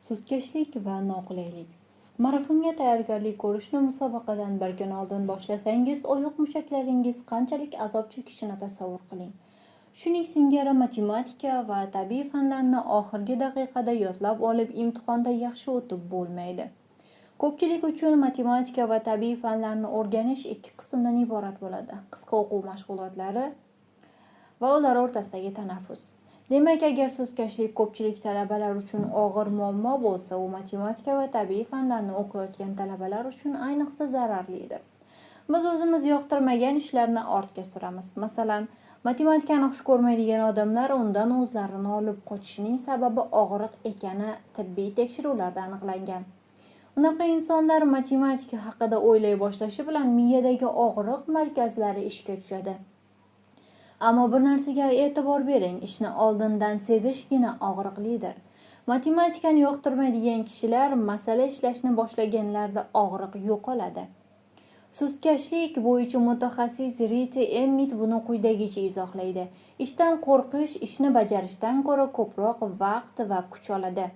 Sustkashlik va noqulaylik. Marafonga tayyorgarlik ko'rishni musobaqadan bir kun oldin boshlasangiz, oyoq mushaklaringiz qanchalik azob chekishini tasavvur qiling. Shuning singari matematika va tabiiy fanlarni oxirgi daqiqada yodlab olib, imtihonda yaxshi o'tib bo'lmaydi. Ko'pchilik uchun matematika va tabiiy fanlarni o'rganish ikki qismdan iborat bo'ladi: qisqa o'quv mashg'ulotlari va ular o'rtasidagi tanaffus. Demak, agar sustkashlik ko'pchilik talabalar uchun og'ir muammo bo'lsa, u matematika va tabiiy fanlarni o'qiyotgan talabalar uchun ayniqsa zararlidir. Biz o'zimiz yoqtirmagan ishlarni ortga suramiz. Masalan, matematikani xush ko'rmaydigan odamlar undan o'zlarini olib qochishining sababi og'riq ekani tibbiy tekshiruvlarda aniqlangan. Unaqa insonlar matematika haqida o'ylay boshlashi bilan miyadagi og'riq markazlari ishga tushadi. Ammo bir narsaga e'tibor bering, ishni oldindan sezishgina og'riqlidir. Matematikani yoqtirmaydigan kishilar masala ishlashni boshlaganlarida og'riq yo'qoladi. Sustkashlik bo'yicha mutaxassis Rita Emmit buni quyidagicha izohlaydi: Ishdan qo'rqish ishni bajarishdan ko'ra ko'proq vaqt va kuch oladi.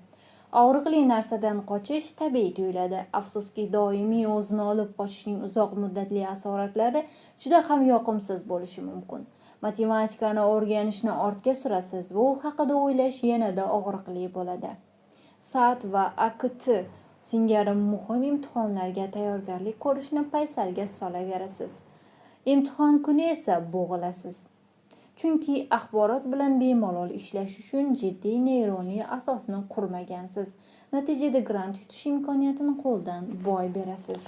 Og'riqli narsadan qochish tabiiy tuyuladi. Afsuski, doimiy o'zini olib qochishning uzoq muddatli asoratlari juda ham yoqimsiz bo'lishi mumkin. Matematikani o'rganishni ortga surasiz va u haqida o'ylash yanada og'riqli bo'ladi. SAT va ACT singari muhim imtihonlarga tayyorgarlik ko'rishni paysalga solaverasiz. Imtihon kuni esa bo'g'ilasiz. Chunki axborot bilan bemalol ishlash uchun jiddiy neyronli asosni qurmagansiz. Natijada grant yutish imkoniyatini qo'ldan boy berasiz.